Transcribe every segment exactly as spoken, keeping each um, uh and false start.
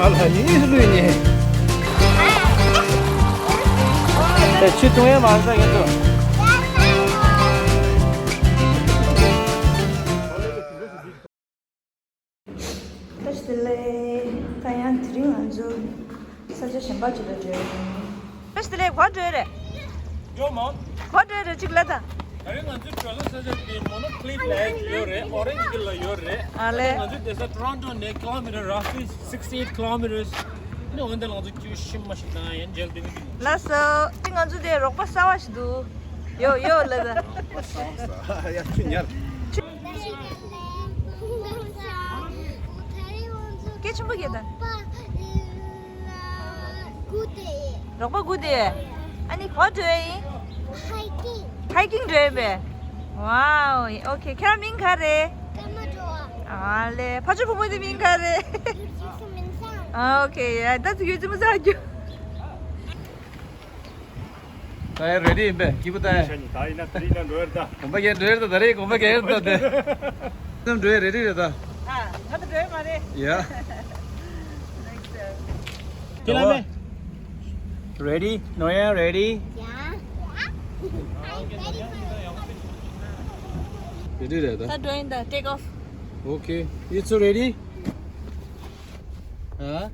ཨ་ལ་ཡིན་ལུས་ཉེ། ཨེ་ཆུ་འཐུང་ཡས་མ་རེད་ད་ཡིན་དོ། བཀྲ་ཤིས་བདེ་ལེགས། ད་ཡང་དེ་རིང་ང་ཚོ་ས་ཆ་གཞན་པ་ཅིག་ལ་འགྲོ་ཡ་ཡིན། བཀྲ་ཤིས་བདེ་ལེགས། ག་པར་འགྲོ་ཡ་རེད། ཡོ་མ། ག་པར་འགྲོ་ཡ་རེད་ཅིག་ལབ་དང་། ད་རེས་ང་ཚོའི་བགྲོ་གླེང་ས་ཆ་དེ་མོ་ནོ་ཀི་ལིབ་ལ་ཡོད་རེད། ཨོ་རེན་ཇི་ཧིལ་ལ་ཡོད་རེད། ཨ་ལེ། ང་ཚོའི་བསྡད་ས་ཊོ་རོན་ཊོ་ནས་ཀི་ལོ་མི་ཊར་roughly sixty-eight kilometers. ནི་འོན་ཏེ་ང་ཚོ་ཁྱོད་ཤི་མ་ཤི་དང་ཡན་མཇལ་དུས་མི་འདུག་ལགས་སོ། ཅི་ང་ཚོ་དེ་རོགས་པ་གསར་པ་ཞིག་འདུག་ཡོ་ཡོ་ལ་ད། ཡ་ཁྱོད་ཉར། སྐད་ཆེན་པོ་བཤད་དང་། རོགས་པ་དགུ་དེ། ཨ་ནི་ག་པར་འགྲོ་ཡ་ཡིན། ཧའི་ཀིང་། ཧའི་ཀིང་འགྲོ་ཡ་ཡིན་པས། ཝའོ། ཨོ་ཁེ། ཁྱེད་རང་མིང་ག་རེད། ཀརྨ་སྒྲོལ་མ། ཨ་ལེ། ཕ་ཆུ་བུ་མོ་དེ་མིང་ག་རེད། ཡུ་སུ་མིན་སང་། ཨ་ཨོ་ཁེ། ཡ་ད་ཚོ་ཡོད་ཚོད་མ་ཟ་རྒྱུ། ད་ཡ་རེ་ཌི་ཡིན་པས་སྐྱིད་པོ་ད་ཡ། ད་ཡིན་ན་ད་ཡིན་ན་འགྲོ་ཡར་ད། གོམ་པ་རྒྱག་འགྲོ་ཡར་ད། ད་རེས་གོམ་པ་རྒྱག་ཡར་ད་དེ། ཙམ་འགྲོ་ཡ་རེ་ཌི་རེད་ད། ཨ་ང་ད་འགྲོ་ཡ་མ་རེད། ཡ། ཁྱེད་ལ་མེ། Ready? ནོར་ཡ་ready? Yeah. I'm ready for it. Ready རེད་ད། ད་འགྲོ་ཡིན་ད། Take off. Okay. It's ready? हाँ।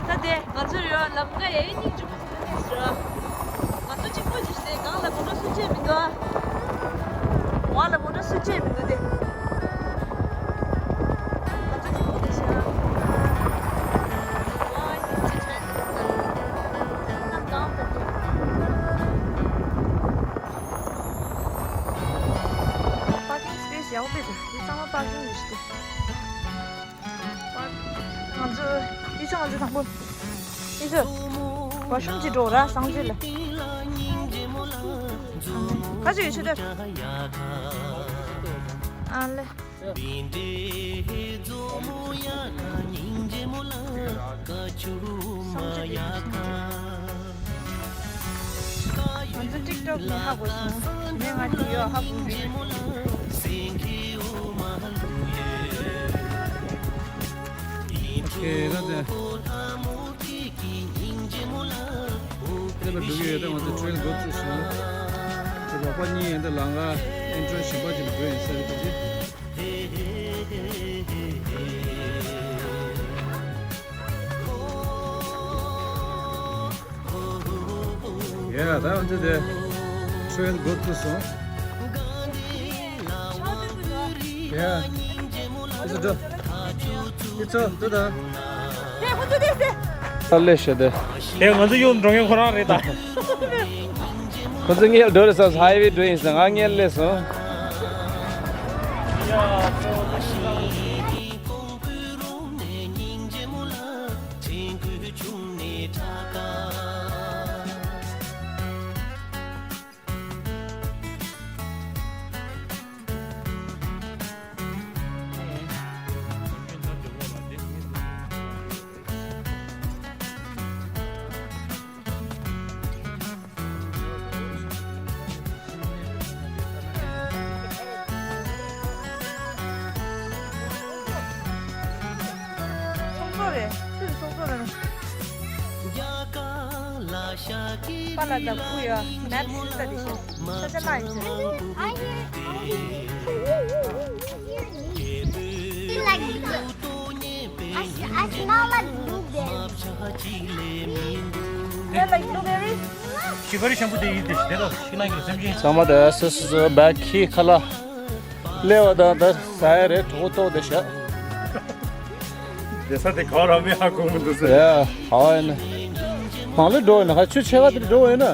ད་དེ་ང་ཚོ་ཡོད་ལམ་ཀ་ཡ་སྙིང་རྗེ་པོ་ཚོ་ནས་ཟེར། ང་ཚོ་གཅིག་པོ་ཅིག་བྱས་སྒང་ལ་མོ་ཊ་སུ་ཅིག་མི་འདུག་ཨ། འོག་ལ་མོ་ཊ་སུ་ཅིག་མི་འདུག་སྟེ། ང་ཚོ་གཅིག་པོ་དེ་བྱས་ཨ། ཨ་ཡིན་ཅི་བྱས་ནས་འདུག་ད། ཁྱེད་རྣམས་གང་འདུག་གི། པར་ཀིང་སི་པེ་སི་ཡག་པོ་འདུག་འདི་ཚང་མ་པར་ཀིང་རེད་ཤག་སྟེ། ང་ཚོ་ཡིག་ཚང་ང་ཚོ་དང་པོ་ཡིག་ཚང་བ་ཤུམ་གྱི་འགྲོ་ར་སང་ཚེ་ལ། ཁ་ཅིག་ཡོད་ཆུ་དེ། ཨ་ལེ། སང་ཚེ་ལ། ང་ཚོ་ཊིག་ཊོག་ནས་ཧ་གོ་སོང་། ངས་ང་དེ་ཡོད་ཧ་གོ་གི། ཨོ་ཁེ། ད་ལྟ་ལྟ་བུ་འགྲོ་གི་ཡོད། ད་ང་ཚོ་ཊེལ་གོ་ཚུགས་སོང་། ད་རོགས་པ་གཉིས་ཡིན་ད་ལམ་ཁ་ཨེན་ཊི་རེན་སི་གཞན་པ་ཅིག་ལ་འགྲོ་ཡིན་ས་རེད་དེ། ཡ། ད་ང་ཚོ་དེ་ཊེལ་འགོ་བཙུགས་སོང་། ཡ། ཨི་ཚོ་འགྲོ། ཨི་ཚོ་འགྲོ་དང་། ཨ་ལེ་ཤ་དེ། དེ་ང་ཚོ་ཡུལ་འགྲོ་མཁན་ཁོ་རང་རེད་ད། ཁོ་ཚོ་སྔོན་འགྲོ་རེད་ཟེར། ཧའི་ཝེ་འགྲོ་ཡིན་ཟེར། ང་སྔོན་སླེབས་སོང་། སོང་ཚོ་རེད། ཚུར་སོང་ཚོ་རེད། པ་ལ་ད་བུ་ཡ་མེབ་ཤུ་ས་དེ་ཤ་ཤ་ལ་ཡིན་ས། Like, I, I smell like blueberry. Smell like blueberry? ཅི་ག་རེ་ཤམ་བུ་དེ་ཡིན་དེ་ཤི་དེ་ལ་ཤི་ན་གི་སེམས་ཅན། ཚང་མ་ད་སོ་སོ་སོ་བེག་གི་ཁ་ལ་སླེབས་པ་དང་ད་ཟ་ཡ་རེད། གྲོད་ཁོག་ལྟོགས་བསྡད་ཤག་དེ་ས་དེ་ག་ར་མི་ཧ་གོ་མི་འདུག་ཟེར། ཡ་ཧ་ཡིན་ན། གང་ལ་འགྲོ་ཡིན་ན། ཁ་ཆུ་ཆེ་བ་དེར་འགྲོ་ཡིན་ན།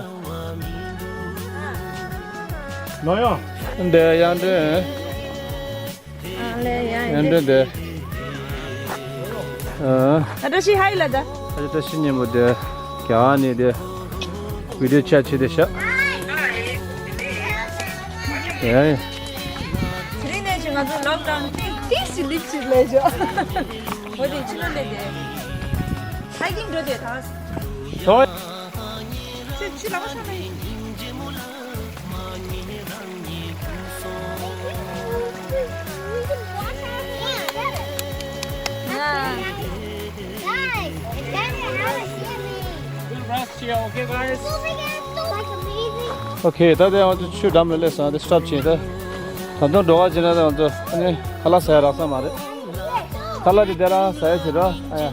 ནོ་ཡོ། འདི་དབྱངས་སྒྲོན། ཨ་ལེ་ཡ་ཡ། དབྱངས་སྒྲོན་དེ། ཨ། ཨ་བཀྲ་ཤིས་ཧའི་ལ་ད། ཨ་བཀྲ་ཤིས་སྙན་པོ་དེ། རྒྱ་གར་ནས་དེ། བི་ཌིའོ་ཆ་ཆེ་དེ་ཤ། ཡ་ཡ། དེ་རིང་ནས་ཀྱི་ང་ཚོ་ལོག་ཌའོན་ཏིག་ཏིག་ཞིག་ལིབ་ཅིག་ལས་ཞོ། འོ་དེ་ཕྱི་ལོགས་ལས་དེ། ཧའི་ཀིང་འགྲོ་དེ་ད། ཧོ། ཁྱོད་ཕྱི་ལ་མ་ཤོག་ལེ། Guys, it's kind of how it's giving. We'll rest here, okay, guys? ཨོ་ཁེ། ད་ལྟ་ང་ཚོ་ཆུ་འགྲམ་ལ་སླེབས་སོང་། ད་སི་ཊོབ་བྱས། ད་ད་དུང་འགྲོ་ག་བྱེད་ན་ད་ང་ཚོ་ཨ་ནི་ཁ་ལག་ཟ་ཡ་རག་ས་མ་རེད། ཁ་ལག་དེ་དེ་རང་ཟ་ཡ་བྱེད་རོགས། ཨ་ཡ།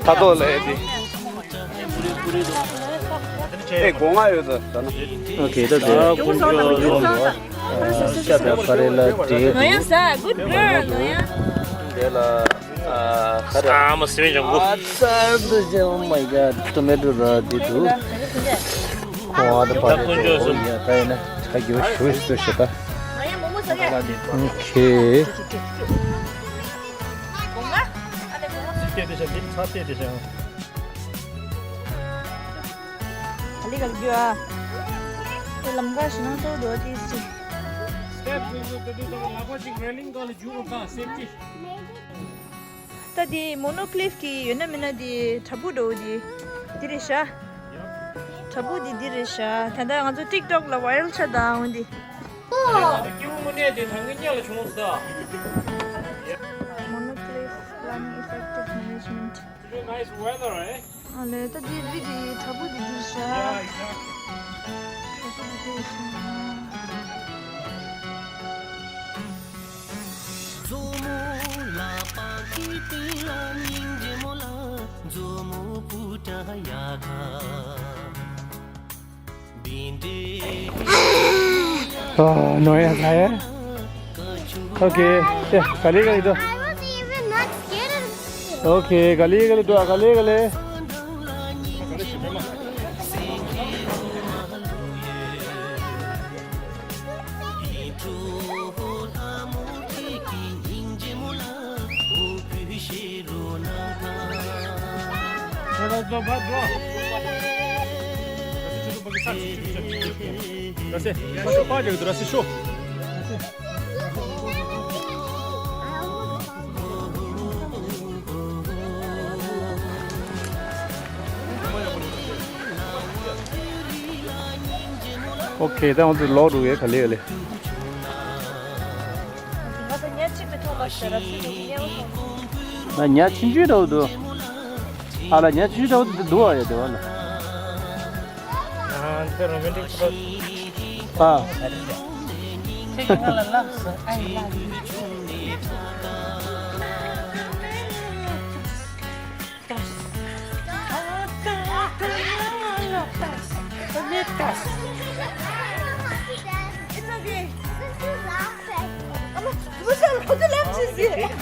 ཁ་དོག་ལ་ཡ་དེ། ཨེ་སྒོ་ང་ཡོད་ད་ད་ན། ཨོ་ཁེ། ད་དེ་ཤ་དང་ཁ་རེ་ལ་དེ། ནོ་ཡ་ཟ། Good girl. ནོ་ཡ། དེ་ལ། ཨ་ཁ་ར། ཨ་མ་སི་མི་ཇང་གུ། ཨ་ཙར་དུ་ཇེ། Oh my God, tomato ར་དེ་དུ། ཁོ་ཨ་ད་པ་རེ་དུ། ཨོ་ཡ། ད་ཡིན་ན་ཁ་གྱོ་ཤུ་ཤུ་ཤ་ད། ཨོ་ཁེ། ག་ལེ་ག་ལེ་རྒྱུ་ཨ། དེ་ལམ་ཁ་ཞིག་ནང་ཚོ་འགྲོ་དེ་སི། སི་ཊེབ་ཟུར་ཟུར་དེ་དུས་ཚོད་ལ་ལག་པ་གཅིག་རེ་ལིང་སྒང་ལ་རྒྱུག་རོགས་དང་། སེབ་ཊི། ད་དེ་མོ་ནོ་ཀི་ལིབ་ཀྱི་ཡོད་ན་མེད་ན་དེ་བྲག་ཕུག་འགྲོ་དེ་དེ་རེད་ཤག་བྲག་ཕུག་དེ་དེ་རེད་ཤག་ད་ལྟ་ང་ཚོ་ཊིག་ཊོག་ལ་བྷའི་རལ་ཆགས་དང་འོན་ཏེ། སྐྱིད་པོ་དངོས་གནས་དེ་ད་ངའི་སྙིང་ལ་བྱུང་སོང་ད། མོ་ནོ་ཀི་ལིབ་པི་ལེ་ནིང་ཨི་ཕེག་ཊིབ་མེ་ནེ་ཇི་མེན་ཊི། Today nice weather, eh? ཨ་ལས། ད་འདི་རི་འདི་བྲག་ཕུག་འདི་འདིར་ཤག Yeah, exactly. བྲག་ཕུག་འདི་འདིར་ཤག་མཛོ་མོ་ལག་པ་གི་སྟེང་ལ་སྙིང་རྗེ་མོ་ལ། མཛོ་མོ་སྤུ་ཏྲ་ཡ་ག། ཨ་ནོ་ཡ་ལ་ཡ། ཨོ་ཁེ། ཏེ་ག་ལེ་ག་ལེ་འགྲོ། I was even not scared of it. ཨོ་ཁེ། ག་ལེ་ག་ལེ་འགྲོ། ག་ལེ་ག་ལེ། ཨོ་ཁེ། ད་ང་ཚོ་ལོག་འགྲོ་ཡས། ག་ལེ་ག་ལེ། ང་ཉ་ཆུང་ཆུང་འདྲ་བོ་འདུག་ཨ་ལ། ཉ་ཆུང་ཆུང་འདྲ་བོ་འདུག་ཨ་ཡ། དེ་བ་ལ། ཨ། འདི་རོ་མན་ཊིག་ཕོ་ཊོ། ཨ། ཁྱེད་ཀྱིས་ང་ལ་ལབ་སོང་། I love you. It's okay.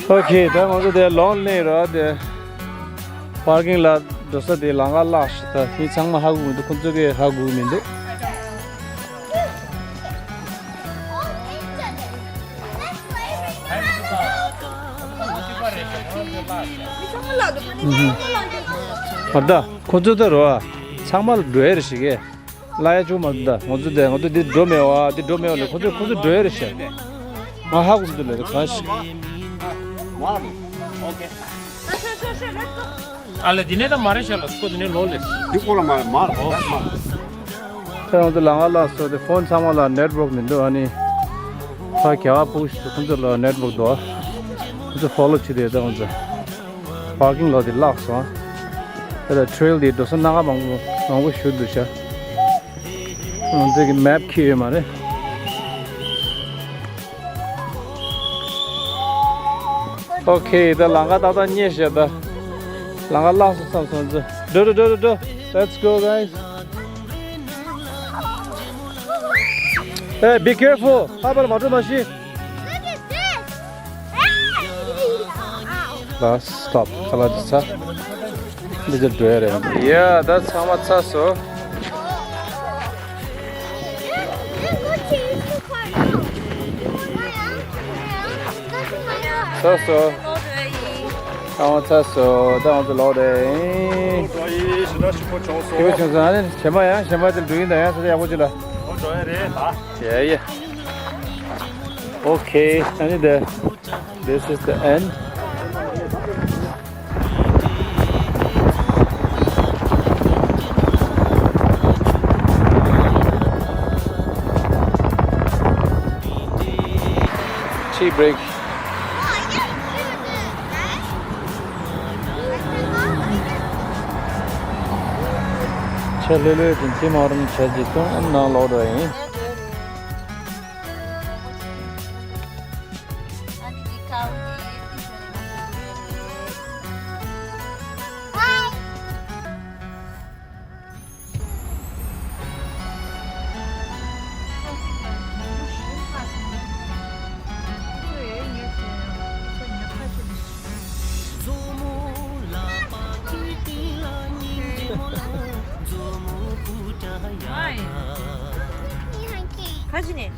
ཨོ་ཁེ། ད་ང་ཚོ་དེ་ལོང་ལེ་ར་དེ་པར་ཀིང་ལ་འགྲོ་ས་དེ་ལམ་ཁ་བརླག་ཤག་ད་དེ་ཚང་མ་ཧ་གོ་གི་མི་འདུག་ཁོ་ཚོ་གིས་ཧ་གོ་གི་མི་འདུག་ཨ་ད་ཁོ་ཚོ་ད་རོ་ཨ། ཚང་མ་ལ་འགྲོ་ཡ་རེད་ཤག་གས། ལ་ཡ་བཅུག་མ་འདུག་ད་ང་ཚོ་དེ། ང་ཚོ་འདི་འགྲོ་མེད་པ། འདི་འགྲོ་མེད་པ་ལས་ཁོ་ཚོས་ཁོ་ཚོ་འགྲོ་ཡ་རེད་ཤག་ང་ཧ་གོ་མི་འདུག་ལས་གང་ཞིག་ཨ་ལས། འདི་ནས་ད་མ་རེད་ཤག་ལ། སྐོར་འདི་ནས་ལོག་ལས། འདི་སྐོར་ལ་མ་མ་ལ་མ། ད་ང་ཚོ་ལམ་ཁ་བརླག་སོང་། དེ་ཕོན་ཚང་མ་ལ་ནེཊ་ཝོརྐ་མི་འདུག་ཨ་ནི་ཕ་གི་ཕ་བུ་ཞིག་ཁོ་ཚོ་ལ་ནེཊ་ཝོརྐ་འདུག་ཁོ་ཚོ་ཕོ་ལོ་བྱེད་དེ། ད་ང་ཚོ་པར་ཀིང་ལོ་དེ་བརླག་སོང་། དེ་ལ་ཊེ་རེལ་དེ་འགྲོ་ས་སྣ་ཁ་མང་པོ་མང་པོ་ཞིག་འདུག་ཤག་ང་ཚོས་ཀྱི་མེབ་ཁྱེར་ཡོད་མ་རེད། ཨོ་ཁེ། ད་ལམ་ཁ་ཏག་ཏག་རྙེད་ཤག་ད་ལམ་ཁ་བརླག་སོང་བསམ་སོང་ཚོ། འགྲོ་འགྲོ་འགྲོ་འགྲོ་འགྲོ། Let's go, guys. Hey, be careful. ཧ་པར་མ་འགྲོ་མ་ཤི། Look at this. ལ་སི་ཊོབ་ཁ་ལག་འདི་ཚ། འདི་ཚོ་འགྲོ་ཡ་རེད། ཡ། ད་ཚང་མ་ཚར་སོང་། ཚར་སོང་། ཚང་མ་ཚར་སོང་། ད་ང་ཚོ་ལོག་རེད། ཞེ་དྲག་ཞིག་པོ་བྱུང་སོང་། ཞེ་པོ་བྱུང་སོང་། ཨ་ནི་གཞན་པ་ཡང་། གཞན་པ་དེ་འགྲོ་ཡིན། ད་ཡང་ས་ཆ་ཡག་པོ་ཅིག་ལ། ཡ་ཡ། Okay, and the, this is the end. Tea break. ཆ་ལྷོད་ལྷོད་ཀྱི་ཁྱི་མོ་རང་ཆ་ཅིག་སྟོང་ཨམ་ནང་ལོག་འགྲོ་ཡིན། ཁ་ཅི་ནས།